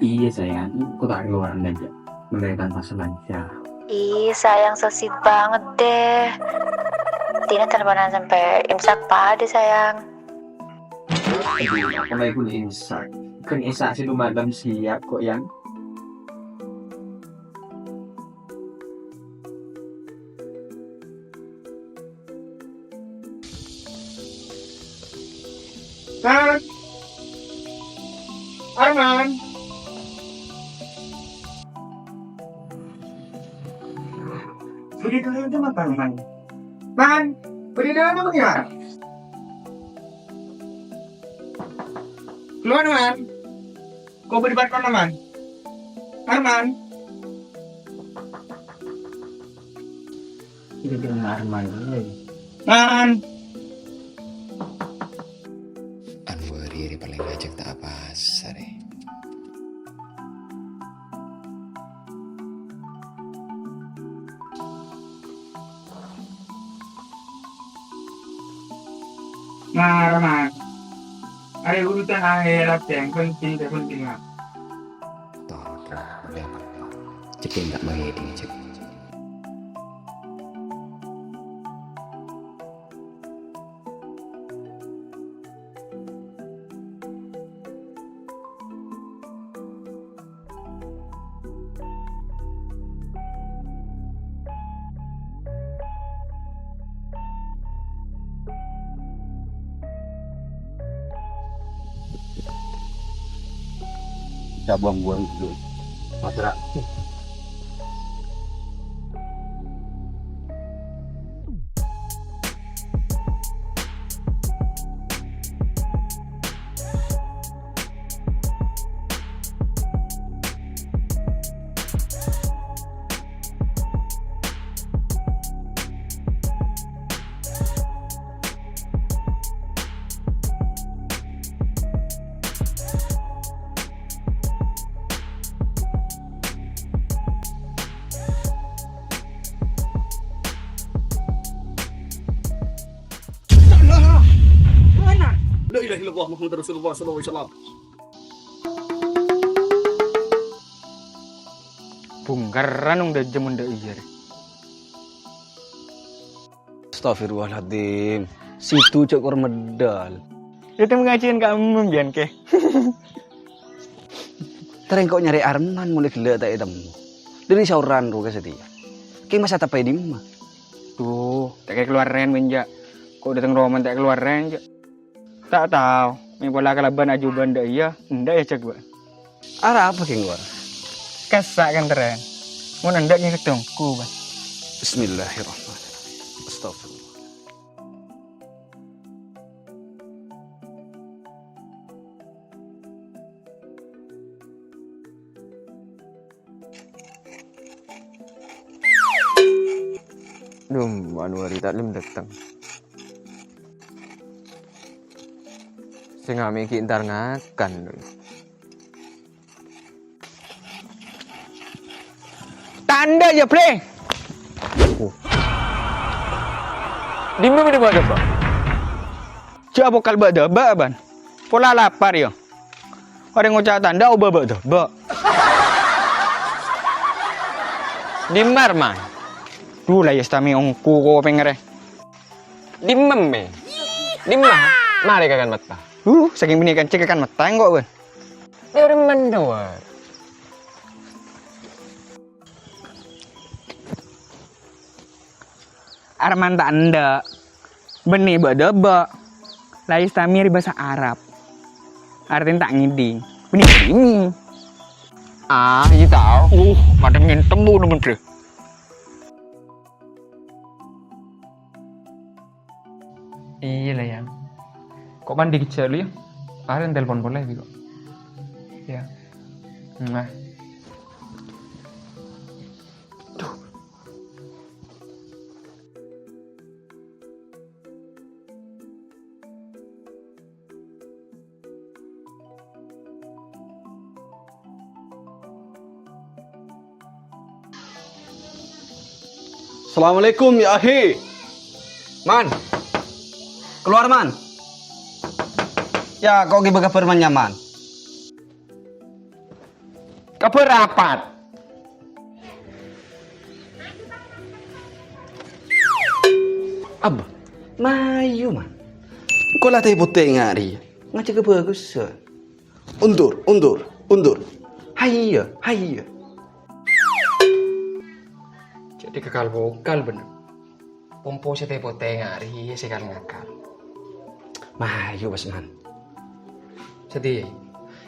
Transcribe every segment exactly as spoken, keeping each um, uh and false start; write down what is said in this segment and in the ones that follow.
Iyâ, sayang. Engko' ta' kalowar enjâ'. Mèlè tanpa sengaja. Ih, sayang, so sweet banget deh. Tina teleponan sampai imsak padâ, sayang. Aduh, apa lagi pun imsak? Kan imsak sih lu malam siap kok, Yang. Man. Arman. Budi dulu aja makan, Man. Man, budi dulu aja makan. Keluar, Man. Kok budi makan, Man? Arman. Ini dengan Arman dulu. Man. Anwar ini paling ngajak tak apa sare. Nah, Arman. Ada urusan akhirat yang penting, yang penting, Man. Tolong, tolong, boleh, Pak. Cek enggak menghiding, cek. Kita buang-buang dulu. Masyarakat. La ilaha illallah Muhammadur Rasulullah sallallahu alaihi wasallam. Bungkaran wong dâjâ mon dâ' iyâ rè. Astagfirullahaladzim. Situ cè' kor medal. Itu pengajian kamu, Bian, Kè? Tereng kok nyarè Arman molaè ghellâ' ta' ètemmo. Dâri saoran rowa satèya. Kè masa tappa è dimma? Duh, ta' kalowar rèn, Bian, jâ'. Kok dâteng roma ta' kalowar rèn, jâ'. Ta' tao, mè' pola kalabân ajubân dâ' iyâ, endâ' iyâ, cè' bâ'na. Arapa, Kè, Ngor? Kassa' kan, Tren. Mon endâ' ngèsèk tongku, Bang. Bismillahirrahmanirrahim. Astagfirullah. Dum, Anwar ta' lem dâteng. Sè ngamè' ghi' entar ngakan. Tandhâ, yâ, Bre. Dimma bâdâ bâ'-dâbâ'? Jâ' bokal bâ'-dâbâ', Bân. Pola lapar, yâ. Orèng ngoca' tandhâ obâ bâ'-dâbâ'. Dimma, Arman? Dhu, la yâ, stamè ongku kopèng rè. Dimma, Mè? Dimma? Marè kakan metta. Dhu, sakèng bânnè kancè kakan metta engko', Bân. Dimma, Dhu? Arman ta' endâ'. Bânnè bâ'-dâbâ'. La yastamir bhâsa Arab. Artèna ta' ngèdhing. Bânnè ngèdhing. Ah, iyâ tao. Uh, padâ ngèntem bu nemen, Bre. Iyâ la, Yang. Kok mandi kèjjhâ' lu, yâ? Arèn telpon polè bi' kok. Yâ. Nah. Duh. Assalamualaikum, ya akhi. Man! Keluar, Man! Ya, ko' ghibâ kabhâr, Man, nyaman? Kabhâr apa? Abba, mayu, Man. Engko' la tè potè nga' rèya. Ngajhâgâ bhâghus, Man. Undur, undur, undur. Hayya, hayya. Jadi gagal bokal bener. Pompo sè tè potè nga' rèya sè kal-ngakal. Mayu, Bos, Man. Sedih.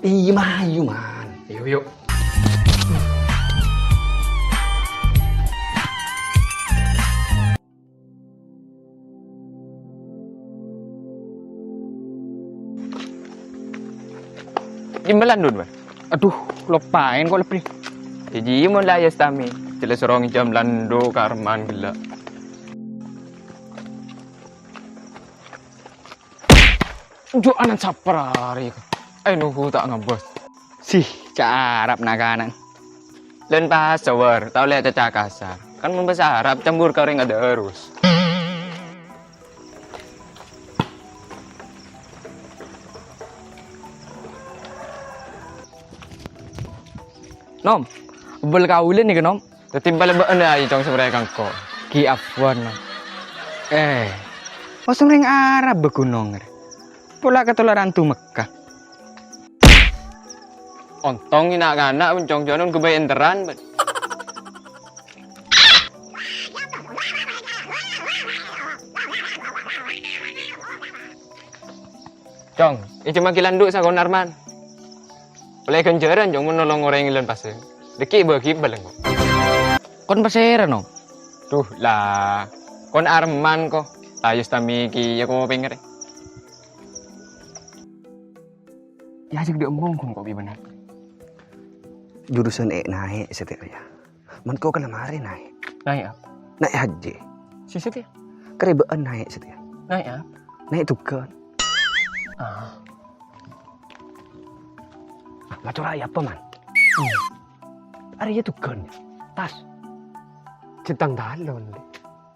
Iyâ, mayu, Man. Yuk, yuk. Jembalan dun, Bang. Aduh, loppaèn ko' lebbi. Jhâjhi mon la Yastami, jelas rong jam lando karman ghellâ'. Jhâ' anan sapra arè. Ai, nuhu ta' ngabâs. Sih, ca' Arab na'-kana'. Lèn pas sawar, ta' ollè caca kasar. Kan mon bhâsa Arab cambur ka orèng adarus. Nom, bel kaulâ nèka, Nom. Dhâddhi bâlâ bâ'na ayu, Cong, sè marè ka engko'. Ghi afwan, Nom. Eh, pas orèng Arab bâ ghunong rè. Pola katolaran tu Mekkah. Ontong na'-kana', Cong, jhâ' non ghâbây enteran, bâ. Cong, èjhâ' maghi landu' sakonar, Man. Ollè ghânjhârân, Cong, mon nolong orèng è lân pasè. Dhâggi' bâghi bâlâ, Cong. Kon pasèra, Nom? Duh, la. Kon Arman, ko. Ayo, Yastami kèya ko pèngèrè. Yâ, jhâ' dâ' embung, Cong, ko' bi' bâ'na. Jurusan è naè' satèya rèya. Man ko' kala marè naè'. Naè' apa? Naè' hajji. Sè satèya? Karè bâ'na naè' satèya. Naè' apa? Naè' dugan. Ah. Macora'è apa, Man? Hmm. Arèya dugan. Tas. Jhâ' tang talon, Lè'.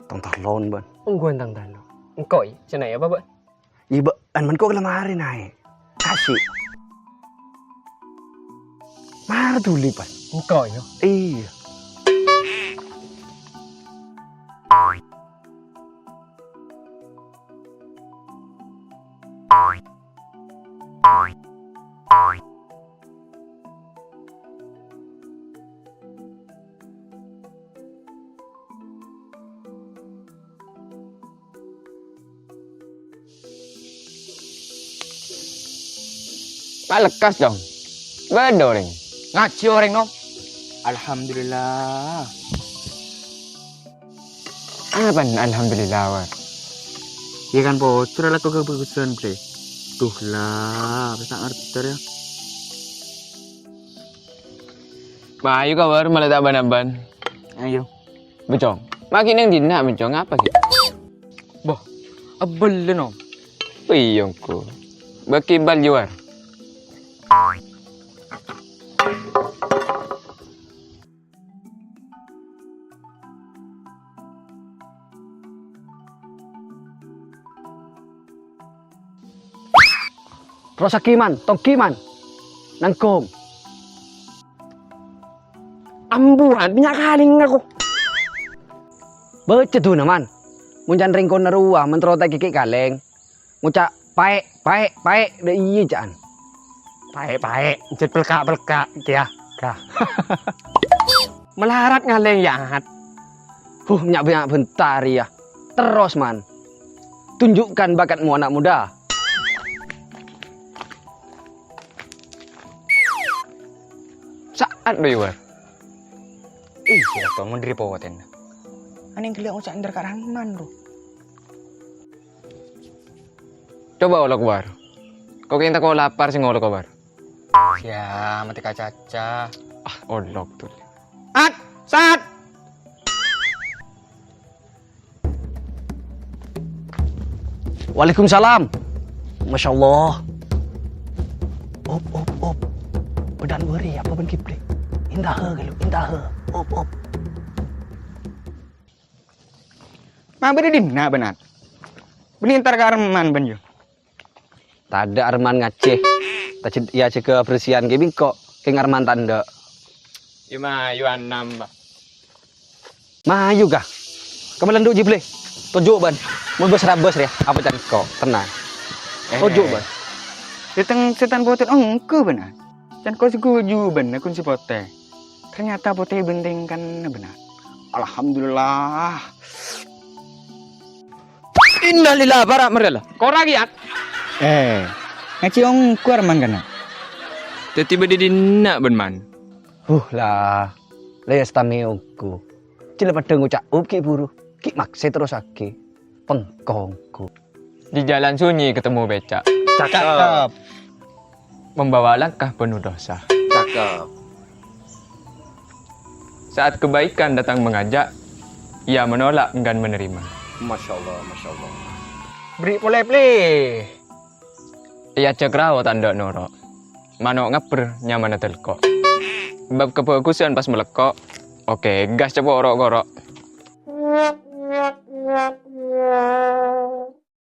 Tang talon, Bân. Ongghuwân tang talon. Engko', sè naè' apa, Bân? Iyâ, bâ'na man ko' kala marè naè'. Kasih. Mara dhuli, Pan. Engko', yâ. Iyâ. Palekkas, Cong. Bâdâ orèng. Ngajhi orèng, Nom. Alhamdulillah. Apana alhamdulillah, War? Yâ kan pojhur alako kabhâghusân, Bre. Duh la, wis ta' ngartè, yâ. Mayu ka, War, mala ta' bân-abân. Ayo. Bâ, Cong. Maghi neng dinna', Cong? Apa ghi? Boh, ebbellâ, Nom. Iyâ, engko'. Bâ' kibal, War. Terros aghi, Man, tonggi, Man. Nangghung. Ambu, Man, bânnya' kalèng aku. Bâca duna, Man. Mon can rèng-kona rowa, mentro ta' ghi' kalèng. Ngoca', "Paè', paè', paè'," dâ' iyâ ca'an. "Paè', paè', jhât pelka'-pelka', kèya, ka." Malarat ngalèng, yâ, At. Huh, nya'-bânnya' bhântar, yâ. Terros, Man. Tunjukkan bakatmu, anak muda. Sa'at, Bâi, War. Ih, sira to mon dhâri powatèna. Anèng ghellâ' ngoca' ènder ka Rahman, ro. Coba olok, War. Ko' kèng tako' lapar sè ngolok, War. Yâ, matè kacaca. Ah, olok tuh. At, sat. Waalaikumsalam. Masya Allah. Op, op, op. Bâdâ bâri' apa bân Kipli? Intaha, galo, intaha. Op, op. Ma' bâdâ dinna', bân At? Bânnè entar ka Arman, bân, yu. Tadâ' Arman ngajhi. Tajâ-, iyâ jâgâ abersihan ghi' bengko, kèng Arman tadâ'. Yu, mayu anam, Pak. Mayu, Ka. Ka malendu' jiyâ, Blè. Toju', bân. Mon bâs-rabâs rèya, apa can engko'? Tennang. Eh. Toju', bân. Dâteng sètan potèt ongghu, bân. Can engko' sè ghuju, bân, akun sè potè. Ternyata potè bhântèng kan, bân. Alhamdulillah. Innalillahi, para' marè la. Kora kèya. Eh, ngajhi ongghu Arman kana'. Dâddhi bâdâ dinna', bân, Man? Huh, la. La, iyâ, sè tamè ongghu. Jhâ' la padâ ngoca' up ghi' buru. Ghi' maksè terrossaghi. Pengko ongghu. Di jalan sunyi ketemu becak. Cakep. Membawa langkah penuh dosa. Cakep. Saat kebaikan datang mengajak, ia menolak enggan menerima. Masya Allah, Masya Allah. Bri' polè, Blè. Èajhâk rao tandhâ noro'. Mano' ngabbher nyamana dâlko'. Bab kabhâghusân pas malèkko'. Oke, gas cepo' ro'-koro'.